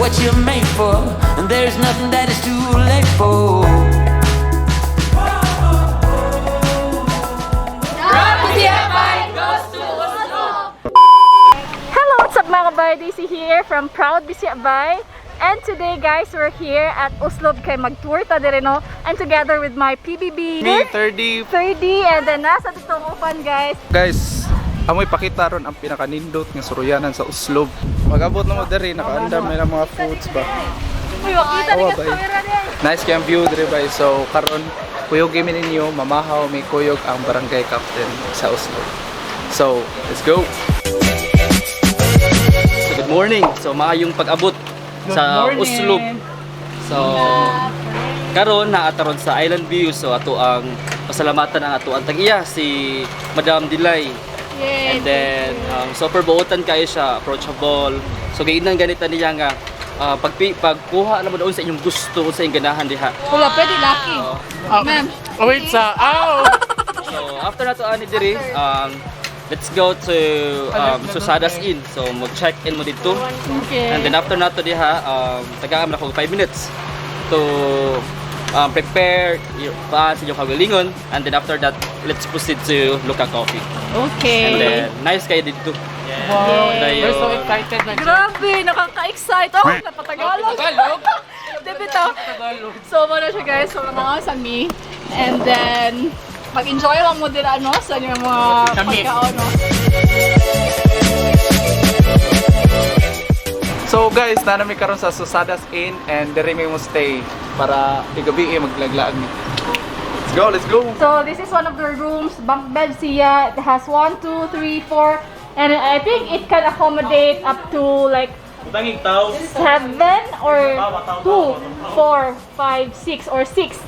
What you're made for, and there's nothing that is too late for. Hello, what's up, mga kabay? Daisy here from Proud Bisaya Bay. And today, guys, we're here at Oslob kay mag-tour ta diri, no? And together with my PBB Me, 30. 30, and then nasa ditong upan, guys. Guys, amoy pakita ron ang pinakanindot nga suruyanan sa Oslob. Magabot na mo diri, nakaandam may mga foods ba. Uy, makita Awa, ni ka bay. Camera niya. Nice kay ang view diri ba. So karon kuyog mi ninyo, mamahaw may kuyog ang barangay captain sa Oslob. So, let's go. So good morning. So maayong pag-abot sa Oslob. So karon naa taron sa Island View. So ato ang pasalamatan ang ato ang tag-iya, si Madam Dilay. Yay! And then super buotan kayo siya, approachable. So giinan ganita niya nga pagkuha na mo doon sa inyong gusto, sa inyong ganahan diha. Wala, pwede lucky. Ma'am. Oh, wait sa... Ow! So after nato ani diri, let's go to Susadas Inn. So mag-check-in mo dito. Okay. And then after nato diha, tagaan man ako 5 minutes to prepare your pa sa inyong kagalingon, and then after that, let's proceed to Luca Coffee. Okay. And then nice kayo dito. Wow! Dayon. We're so excited na. Grabe, nakaka-excite. Oh, napatagalog. Tagalog? Di bitaw. So, muna siya, guys. So, mga sa me. And then, mag-enjoy lang mo din ano sa inyong mga Kami. pagkaon. No? So guys, naa mi karon sa Susadas Inn and diri mi mo stay para igabi maglaglaag mi. Let's go, let's go. So, this is one of the rooms. Bunk bed siya. It has 1, 2, 3, 4. And I think it can accommodate up to like 7 or 2, 4, 5, 6 or 6.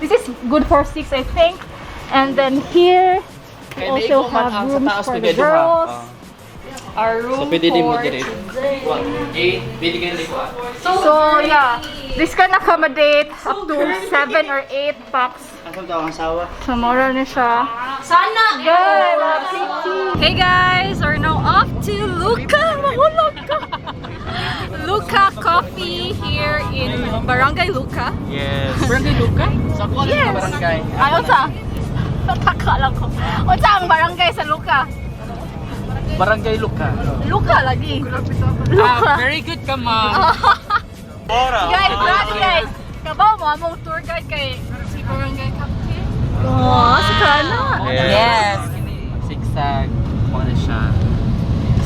This is good for 6, I think. And then here, we Kaya also naigo man have ang sa rooms taas for pwede the duha. girls. Ah. Our room So pwede din mo for diri. Eight, pwede kayo dito. So yeah, this can accommodate up to 7 or 8 packs. So mura na siya. Sana! Good, mga pretty. Hey guys, we're now off to Luca. Mahulog ka. Luca Coffee here in Barangay Luca. Yes. Barangay Luca? Yes. Barangay. Ay, unsa? Nataka lang ko. Unsa ang barangay sa Luca? Barangay Luca. Luca lagi. Luca. Ah, very good ka, ma'am. Guys, grabe, guys. Kabaw mo among tour guide kay si Barangay Captain. Oh, si Kana. Yes. Zigzag. Ano siya?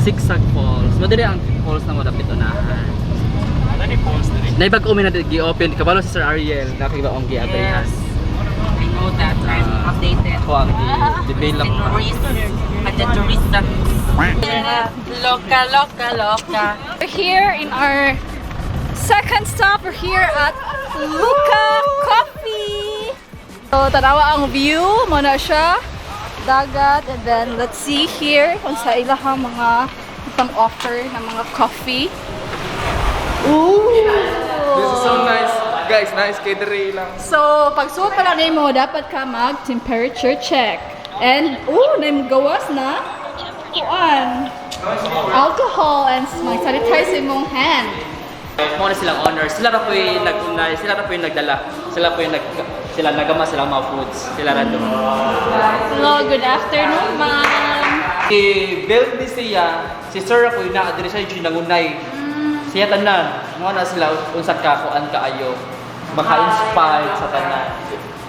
Zigzag Falls. Madali ang falls na mo dapit unahan. Naibag umi na gi-open kabalo si Sir Ariel nakiba ang giabrihan. Yes. I know that. I'm updated. Ako ang gi-develop pa. Tourist. At the tourist. Loka, loka, loka. We're here in our second stop. We're here at Luca Coffee. So, tanawa ang view. Muna siya. Dagat. And then, let's see here kung sa ilahang mga pang-offer ng mga coffee. Ooh! This is so nice. Guys, nice kay diri lang. So, pagsuot pa lang nimo, dapat ka mag-temperature check. And, ooh, na gawas na. Kuan. Alcohol and mag-sanitize imong hand. Mo na silang honor. Sila ra po'y nag-unay, sila ra po'y nagdala. Sila po'y nag sila nagama silang mga foods. Sila ra do. Hello, good afternoon, ma'am. I-build ni siya, si Sir ako yung naa diri siya yung nangunay. Siya tanan, mo na sila unsa ka kuan kaayo maka-inspired sa tanan.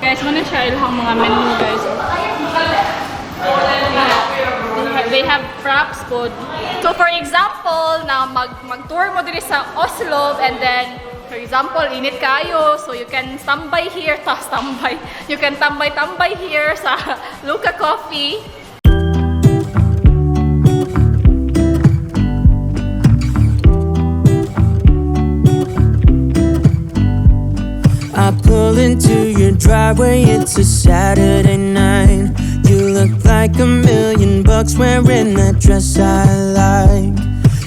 Guys, muna siya ilang mga menu, guys. They have props po. So, for example, na mag-tour mo diri sa Oslo and then, for example, init kayo, so you can tambay here, tas tambay. You can tambay-tambay here sa Luca Coffee. I pull into your driveway, it's a Saturday night. You look like a million bucks wearing that dress I like.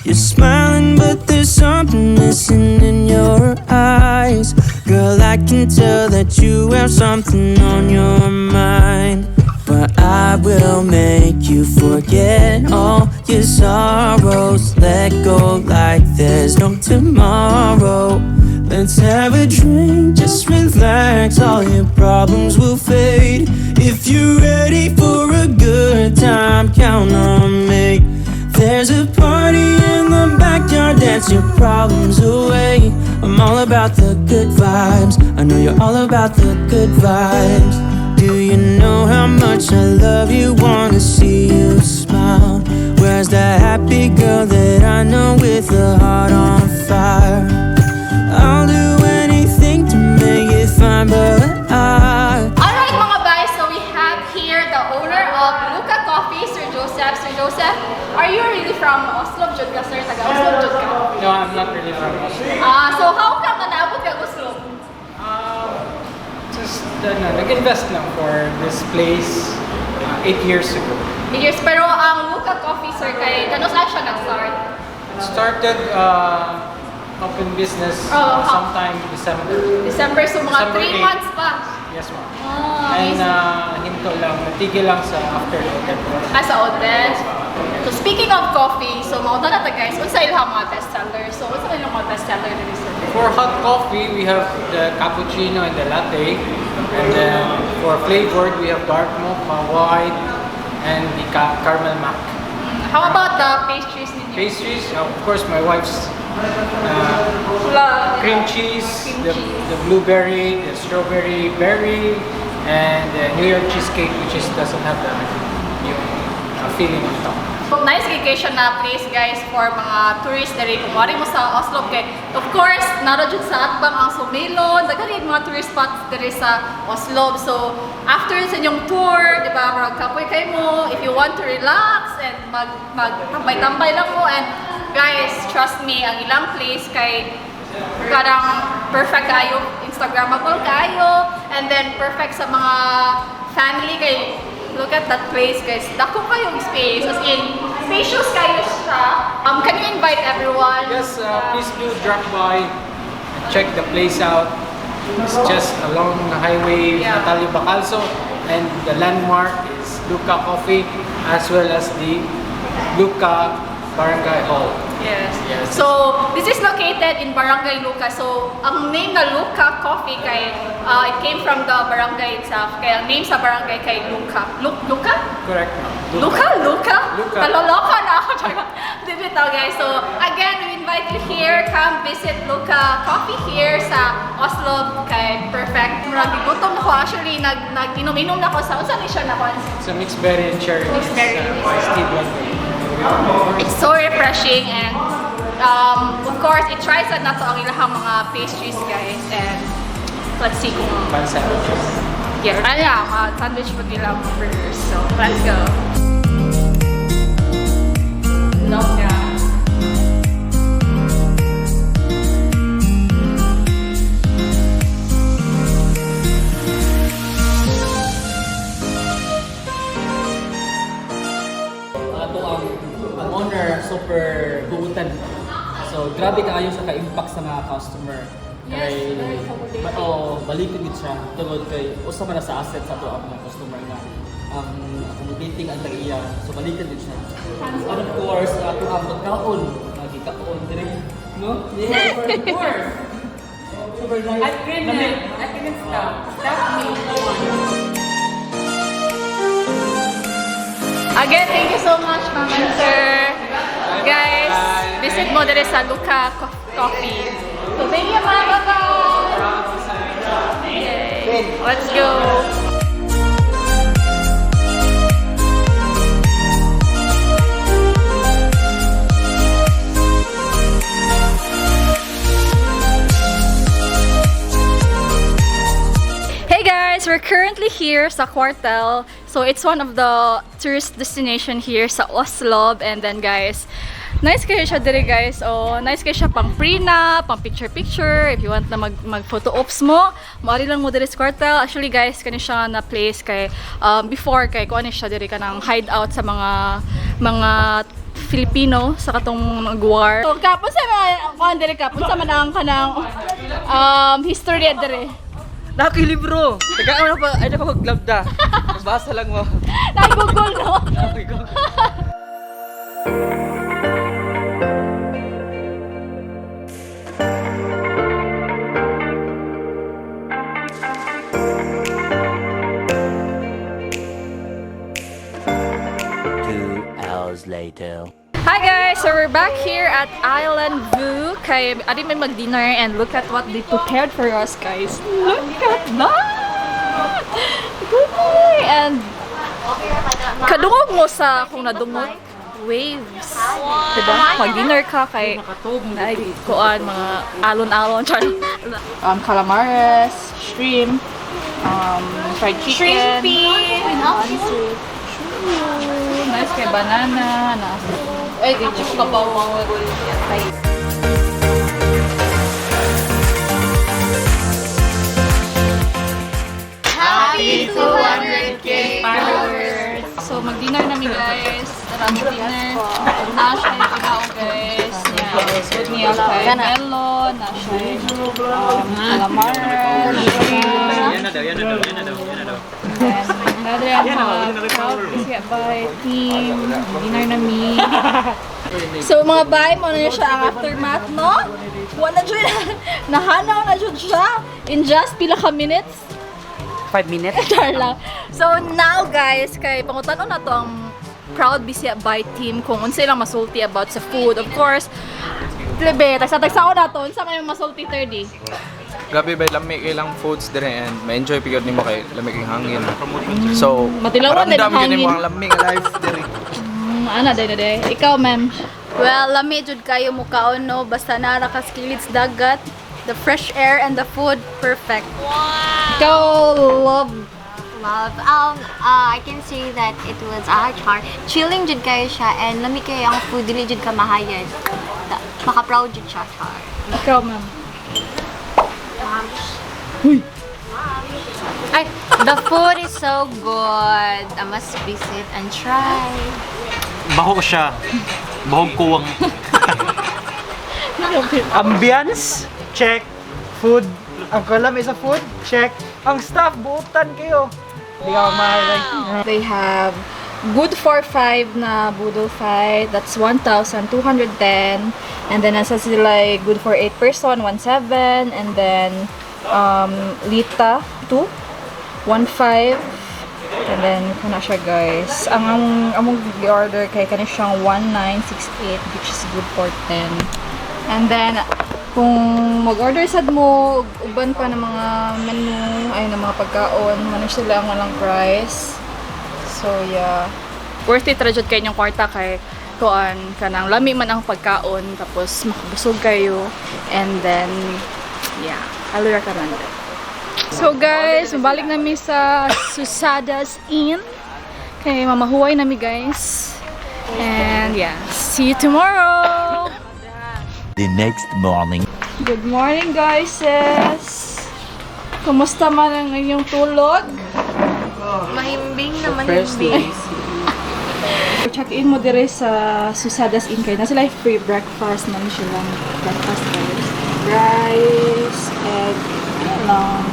You're smiling, but there's something missing in your eyes. Girl, I can tell that you have something on your mind. But I will make you forget all your sorrows. Let go like there's no tomorrow. Let's have a drink, just relax. All your problems will fade. If you're ready for a good time, count on me. There's a party in the backyard, dance your problems away. I'm all about the good vibes. I know you're all about the good vibes. Do you know how much I love you? Wanna see you smile. Where's the happy girl that I know with a heart on fire? I'll do anything to make it fine, but I Alright, mga guys, so we have here the owner of Luca Coffee, Sir Joseph. Sir Joseph, are you really from Oslob jud ka, sir? Taga Oslob jud ka? No, I'm not really from Oslob. Ah, so how come na naabot ka Oslob? Just, ano, nag-invest lang for this place 8 years ago. Years, pero ang Luca Coffee, sir, kay kanus-a siya nag-start? It started open business Oh, sometime December. December, so mga December 3 8. months pa. Yes, ma'am. Ah, And amazing. hinto lang, natigil lang sa after Odette. Ah, sa Odette. So speaking of coffee, so mao na ta, guys, unsa ilang mga best seller? So unsa ilang mga best seller diri, sir? For hot coffee, we have the cappuccino and the latte. And then for flavored, we have dark mocha, white, and the caramel mac. How about the pastries ninyo? Pastries, of course, my wife's Pula, cream cheese, Cream cheese. The blueberry, the strawberry berry, and the New York cheesecake, which is doesn't have the yung filling on top. So, nice vacation na place, guys, for mga tourists diri kung wari mo sa Oslob kay of course nara jud sa atbang ang Sumilon, daghan gyud mga tourist spots diri sa Oslob. So after sa inyong tour, di ba, murag kapoy kay mo, if you want to relax and mag mag tambay-tambay lang mo, and guys, trust me, ang ilang place kay parang perfect kayo, instagrammable kayo, and then perfect sa mga family kay look at that place, guys. Dako kayong space, as in spacious kayo siya. Can you invite everyone? Yes, please do drop by and check the place out. It's just along the highway Natalio Bacalso, and the landmark is Luca Coffee as well as the Luca Barangay Hall. Yes. Yes. So, this is located in Barangay Luca. So, ang name na Luca Coffee kay it came from the barangay itself. Kaya ang name sa barangay kay Luca. Luca? Correct, ma'am. Luca? Luca? Luca. Naloloka na ako. Di bitaw, guys. So, again, we invite you here. Come visit Luca Coffee here sa Oslob kay perfect. Murag gutom na ko. Actually, nag-inom-inom na ko sa unsa ni siya na ko. It's a mixed berry and cherry. Mixed berry. It's iced tea blend. It's so refreshing and of course, it tries na to ang ilahang mga pastries, guys. And let's see kung Bun sandwiches. Yes, ano yeah, mga sandwich po nila, burgers. So, let's go. Loka. Ato ang owner super buutan. So grabe kaayo siya ka-impact sa mga customer. Yes, Kay very accommodating. oh, balikan gid siya tungod kay usa man na sa asset sa ato ang mga customer nga ang accommodating ang tag-iya. So balikan gid siya. And of course, ato ang pagkaon, nagikaon dire, no? Yeah, of course. Super nice. I couldn't, I couldn't stop. Stop me. Again, thank you so much, ma'am and sir. Guys, visit mo diri sa Luca Coffee. So, thank you, ma'am. Bye-bye. Yay. Let's go. Hey guys, we're currently here sa Quartel. So it's one of the tourist destination here sa Oslob. And then guys, nice kayo siya dire, guys. Oh, nice kayo siya pang prenup, pang picture picture. If you want na mag photo ops mo, maari lang mo dire sa Quartel. Actually guys, kani siya na place kay before kay kuan siya dire kanang hideout sa mga Filipino sa katong nag-war. So, kapon sa mga kuan dire, kapon sa man ang kanang history dire. Nakakoy libro. Tagaan na pa, ay na ko maglabda. Basa lang mo. Nag-google, no? Nakakoy Google. 2 hours later. Hi guys! So we're back here at Island View. Kay adi may mag-dinner and look at what they prepared for us, guys. Look at that! Good boy! And kadungog mo sa kung nadungog waves. Diba? Mag-dinner ka kay ay, kuan mga alon-alon char. Calamares, shrimp, fried chicken. Shrimpy! Nice kay banana. Na. Ay, di chip ka pa Happy 200K followers! So, mag-dinner na mi guys. Tara, mag-dinner. Na siya yung pagkao guys. Yeah. So, niya kay melon, na siya yung calamares, shrimp. Yan na daw, yan na daw, yan na daw, yan na daw. Nadre ang mga crowd kasi by team. Dinner na mi. So mga bay, mo na siya ang aftermath, no? Wala jud nahanaw na jud siya in just pila ka minutes. 5 minutes. Char lang. So now guys, kay pangutan-on na to ang Proud Bisaya by team kung unsay lang masulti about sa food. Of course, Lebe, tagsa-tagsa ko na to. Unsa may masulti 30? Grabe ba lami kay lang foods dire and ma-enjoy pigod nimo kay lami kay hangin. So, Matilawan din ang maramdam gyud nimo hangin. ang lami nga life dire. Ana, day na day. Ikaw, ma'am. Well, lami jud kayo mukaon no basta nara ka sa kilid sa dagat. The fresh air and the food perfect. Ikaw, love. Love. I can say that it was char. Chilling jud kayo siya and lami kayo ang food dili jud ka mahayad. Maka-proud jud siya, char. Ikaw, ma'am. Ay, the food is so good. I must visit and try. Baho siya. Bahog kuwang. Ambience, check. Food, ang kalam is a food, check. Ang staff, buotan kayo. Hindi ka ma-highlight. They have good for 5 na budol fight. That's 1,210. And then nasa sila good for 8 person, 1,7. And then Lita, 2, 1,5. And then kuna siya guys. Ang among gi-order kay kani siyang 1968 which is good for 10. And then kung mag-order sad mo uban pa ng mga menu ay ng mga pagkaon, man sila ang walang price. So yeah. Worth it ra jud kay inyong kwarta kay kuan kanang lami man ang pagkaon tapos makabusog kayo and then yeah, highly recommend it. So guys, mabalik na mi sa Susada's Inn. Kay mamahuway na mi guys. And yeah, see you tomorrow. The next morning. Good morning guys. Kumusta man ang inyong tulog? Mahimbing na mahimbing. Check-in mo dire sa Susada's Inn kay na sila free breakfast man sila breakfast guys. Rice, egg, ano lang,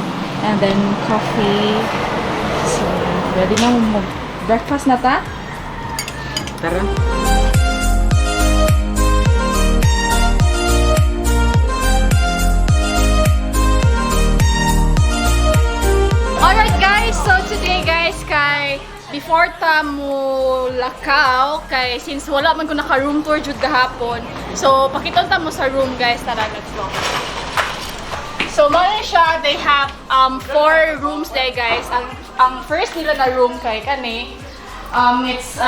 and then coffee. So, ready na mo mag breakfast na ta? Tara. Alright guys, so today guys kay before ta mo lakaw kay since wala man ko naka room tour jud gahapon. So pakiton ta mo sa room guys, tara let's go. So mao ni siya, they have four rooms there guys. Ang first nila na room kay kani it's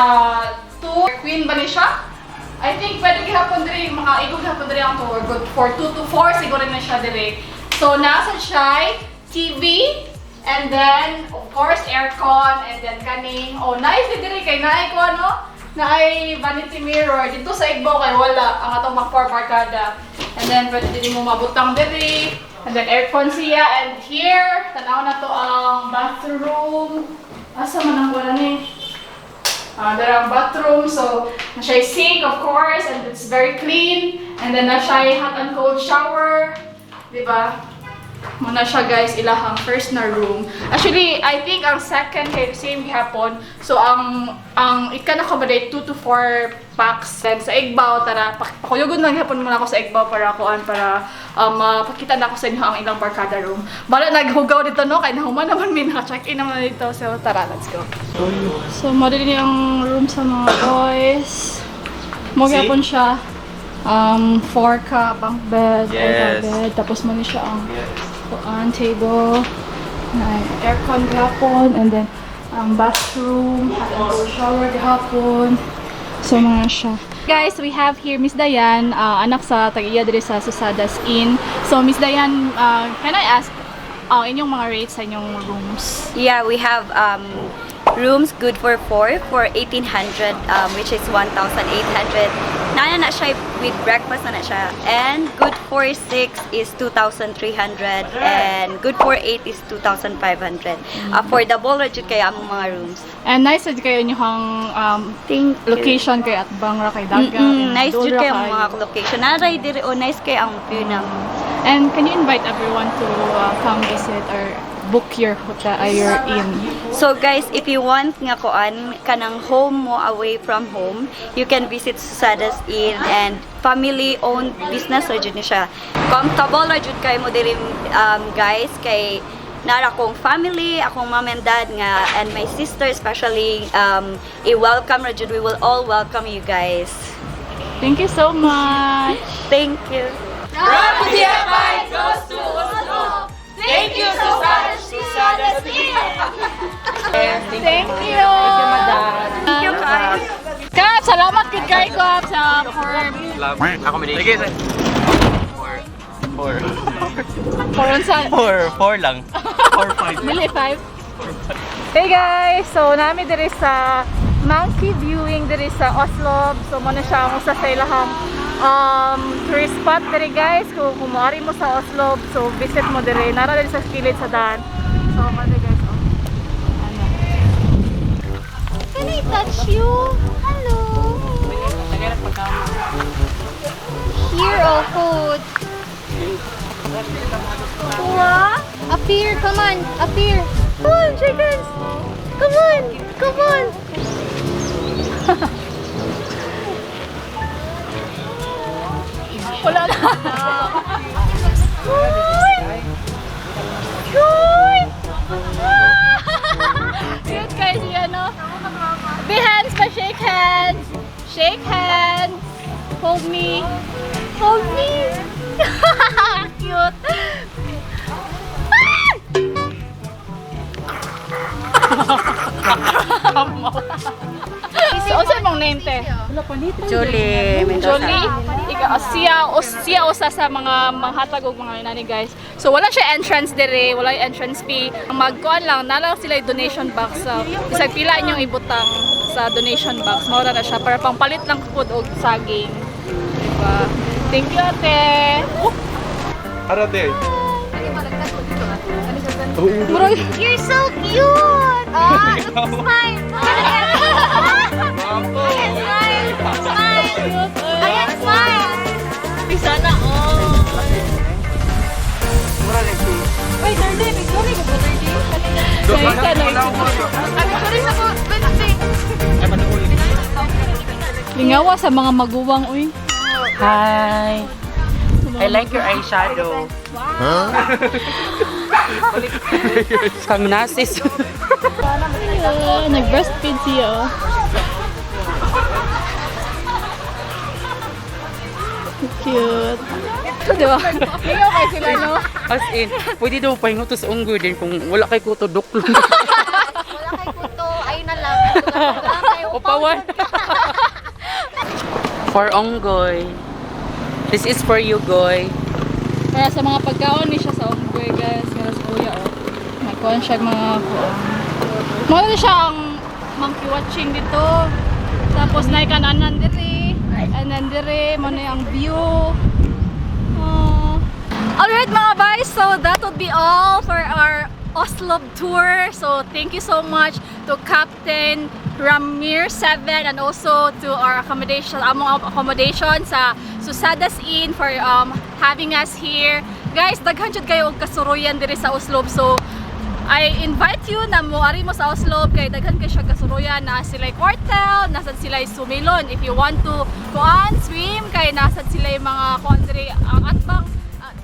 two queen ba ni siya? I think pwede gihapon diri makaigog gihapon diri ang tour good for 2 to 4 siguro na siya diri. So nasa siya TV and then of course aircon and then kaning oh nice din diri kay naay ko ano naay vanity mirror dito sa Igbo kay wala ang atong mga barkada. And then pwede din mo mabutang diri and then aircon siya and here tanaw na to ang bathroom. Asa man ang wala ni? There ang bathroom, so na siya sink, of course, and it's very clean. And then na siya hot and cold shower, di ba? Mao na siya, guys, ilahang first na room. Actually, I think ang second kay same gihapon. So ang it can accommodate 2 to 4 pax. Then sa Igbao, tara, pakuyugon lang gihapon muna ako sa Igbao para kuan, para mapakita na ako sa inyo ang ilang barkada room. Bala naghugaw dito, no, kay nahuman naman mi, naka-check-in naman dito. So tara, let's go. So mao din yung room sa mga boys. Mao gihapon siya. 4 ka bunk bed, 4 ka bed. Tapos mao ni siya ang kuan, table, na aircon gihapon, and then ang bathroom, hot and cold shower gihapon. So mga siya. Guys, we have here Miss Dayan, anak sa tag-iya diri sa Susadas Inn. So Miss Dayan, can I ask inyong mga rates sa inyong rooms? Yeah, we have rooms good for four for 1800, which is 1,800. Naa na siya with breakfast na na siya. And good for six is 2,300 and good for eight is 2,500. For double ra jud kay among mga rooms. And nice jud kayo inyong Thank you. Location kay atbang ra kay dagat. And Nice duol jud ra kay ang kayo. mga location. Naray diri o nice kay ang view na. And can you invite everyone to come visit or book your hotel, your inn? So guys, if you want nga kuan kanang home mo away from home, you can visit Susadas Inn and family owned business ra jud ni siya. Comfortable ra jud kay mo diri, guys, kay nara akong family, akong mom and dad nga and my sister especially, i-welcome ra jud. We will all welcome you guys. Thank you so much. Thank you. Goes to Oslo. Thank you, Susadas Inn. Thank you. Thank you guys. Kap, salamat gud kay Kap sa for Accommodation. Sige, four. Four. For unsa? Four. Four lang. Four, five. Dili five. Hey guys, so naa mi diri sa monkey viewing diri sa Oslob. So mao na siya ang usa sa ilahang tourist spot diri, guys. Kung moari mo sa Oslob, so visit mo diri. Nara diri sa kilid sa daan. So mao na, guys. Oh. Ano. Can I touch you? Hello. Here, oh, food. Wow. Appear, come on, appear. Come on, chickens. Come on, come on. Wala na. Uy! Uy! Cute guys, yan no? Be hands pa, shake hands. Shake hands. Hold me. Hold me. Cute. Ah! So, unsa imong name, te? Julie Mendoza. Jolie? Ikaw, siya, o, siya usa sa mga manghatag og mga inani, guys. So wala siya entrance dire, wala yung entrance fee. Ang magkuan lang, nala sila yung donation box. So bisag pila inyong ibutang sa donation box, mao na siya para pangpalit lang food og saging. Diba? Thank you, ate. Oh, Arate. Murag You're so cute. Ah, smile. Smile. Smile. Ayan, smile. Sana all. Wait, 30, picture ko po 30. Sa isa na. Picture sa ko, Wednesday. Lingawa sa mga maguwang, uy. Hi! I like your eyeshadow. Huh? Kang nasis. Ayun, nag-breastfeed siya, oh. Cute. Di ba? Lingaw kayo sila, no? As in, pwede daw pahingot sa unggoy din kung wala kay kuto duklo. Wala kay kuto. Ayun na lang. Wala kay Upawan. For unggoy. This is for you, Goy. Para sa mga pagkaon ni siya sa unggoy, guys. Kaya sa kuya, oh. May kuhan siya mga kuhan. Mga na siya ang monkey watching dito. Tapos na anan diri. Anan diri. Mao na ang view. Oh. Alright mga guys, so that would be all for our Oslob tour. So thank you so much to Captain Ramir 7 and also to our accommodation, among accommodation sa Susadas Inn for having us here. Guys, daghan jud kayo og kasuroyan diri sa Oslob. So I invite you na moari mo sa Oslob kay daghan kay siya kasuroyan na sila Quartel, nasa sila Sumilon. If you want to kuan swim kay nasa sila mga kuan diri ang atbang,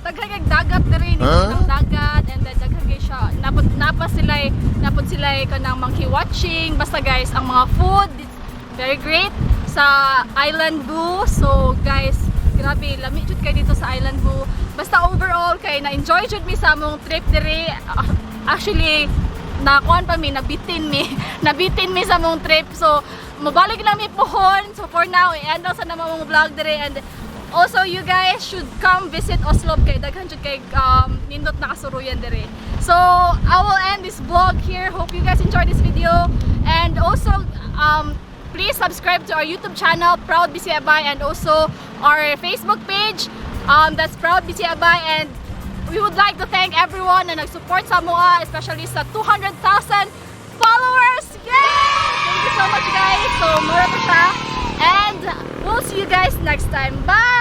daghan kay dagat diri, huh? Ang dagat, and then daghan kay siya napod napa sila napod sila kanang monkey watching. Basta guys, ang mga food, it's very great sa Island Boo. So guys, grabe, lami jud kay dito sa Island Boo. Basta overall kay na-enjoy jud mi sa among trip diri. Actually, nakuan pa mi, nabitin mi. Nabitin mi sa among trip. So, mabalik lang mi pohon. So for now, i-end lang sa naman among vlog diri, and also you guys should come visit Oslob kay daghan jud kay nindot na kasuruyan diri. So, I will end this vlog here. Hope you guys enjoyed this video, and also please subscribe to our YouTube channel, Proud BCABay, and also our Facebook page, that's Proud BCABay, and we would like to thank everyone na nag-support sa amoa, especially sa 200,000 followers! Yay! Thank you so much, guys! So, mura to siya. And we'll see you guys next time. Bye!